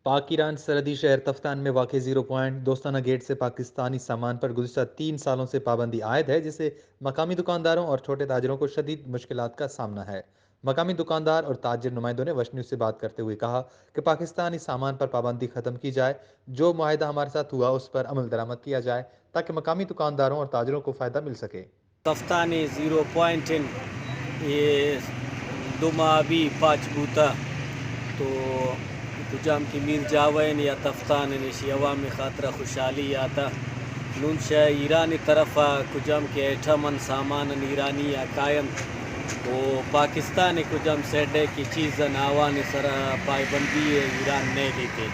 پاک ایران سرحدی شہر تفتان میں واقع زیرو پوائنٹ دوستانہ گیٹ سے پاکستانی سامان پر گزشتہ تین سالوں سے پابندی عائد ہے، جس سے مقامی دکانداروں اور چھوٹے تاجروں کو شدید مشکلات کا سامنا ہے۔ مقامی دکاندار اور تاجر نمائندوں نے وش نیوز سے بات کرتے ہوئے کہا کہ پاکستانی سامان پر پابندی ختم کی جائے، جو معاہدہ ہمارے ساتھ ہوا، اس پر عمل درآمد کیا جائے، تاکہ مقامی دکانداروں اور تاجروں کو فائدہ مل سکے۔ تفتان ءَ زیرو پوائنٹ انت، اے دو ماہ بی پاچ بوتا، تو کجام کہ میر جاوین یا تفتان انت، ایشی عوام خاطرہ خوشحالی آتا۔ نون شہ ایران طرف ءَ کجام کہ ایٹم ان سامان ان ایرانی ءَ کاینت، و پاکستان کجام سیڈ ہے کہ چیز ان آوان سرا پائبندی ہے ایران نہ دیتے۔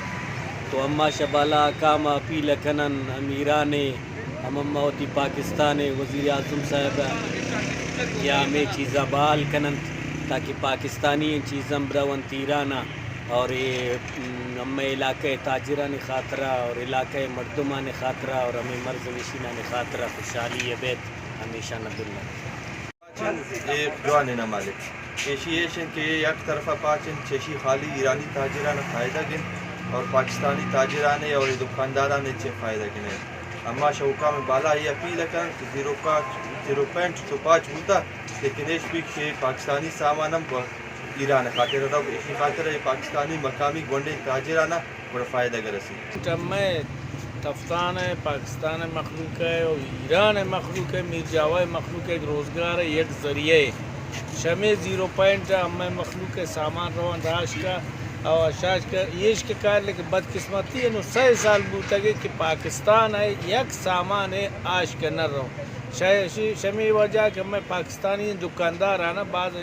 تو اما شہ بالا حکام اپیل کنن ہم ایران ہم، ہم وتی پاکستان ءِ وزیر اعظم صاحب ءَ کہ ہمے چیزاں بحال کن انت تاکہ پاکستانی ایں چیزاں برونت ایران ءَ، اور اے، م، ہمے علاقہ ءِ تاجرانی خاطرہ اور علاقہ ءِ مردمانی خاطرہ اور ہمے مرز نشینانی خاطرہ خوشحالی ءَ بیت، ہمیشان عبداللہ۔ اے جوانیں عمل انت۔ ایشی ایش انت کہ اے یک طرفا پاچ انت، چہ ایشی خالی ایرانی تاجران فائدہ گنت اور پاکستانی تاجران اور دکانداران چہ فائدہ گنت۔ اما شہ حکام بالا اے اپیل کنت کہ زیرو پانچ، زیرو پوائنٹ تو پاچ بوتا، لیکن ایش بھی کہ پاکستانی سامان ہم ایران خاطر رو، ایشی خاطر اے پاکستانی مقامی گونڈیں تاجران گڑا فائدہ گرسی۔ ہمے تفتان ءِ پاکستان ءِ مخلوق ءِ و ایران ءِ مخلوق ءِ، میر جاوا ءِ مخلوق ءِ یک روزگار ءِ یک ذریعہ ءِ۔ شمے زیرو پوائنٹ ءَ ہمے مخلوق ءِ سامان روان راشکا او شاشکا ایش کہ کار، لیکن بدقسمتی انو سئے سال بوتگ کہ پاکستان ءِ یک سامان ءِ آشک نہ رو۔ شہ-، شی-، شمے وجہ کہ ہمے پاکستانی دکاندار آنا باز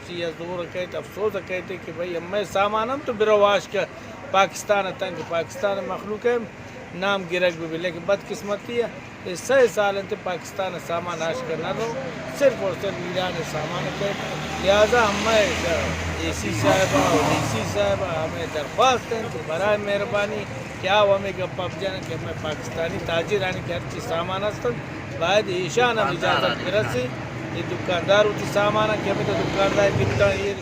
چی زور کہتے، افسوس کہتے کہ بھئی ہمے سامان ہم تو برو آشک پاکستان ءَ تنگ، پاکستان ءِ مخلوق ءِ نام گرگ بہ بی، لیکن بدقسمتی ءَ اے سئے سال انت پاکستان ءِ سامان آشکر نہ رو، صرف اور صرف ایران ءِ سامان ءَ کئیت۔ لہذا ہمے اے سی صاحب ءَ اور ڈی سی صاحب ءَ ہمے درخواست انت کہ برائے مہربانی کہ آ ہمے گپ ءَ بجن کہ ہمے پاکستانی تاجرانی کہ ہرچی سامان است انت، باید ایشان ہم اجازت برسی، اے دکاندار وتی سامان ءَ کہ ہمے تو دکاندار بیتاں ایر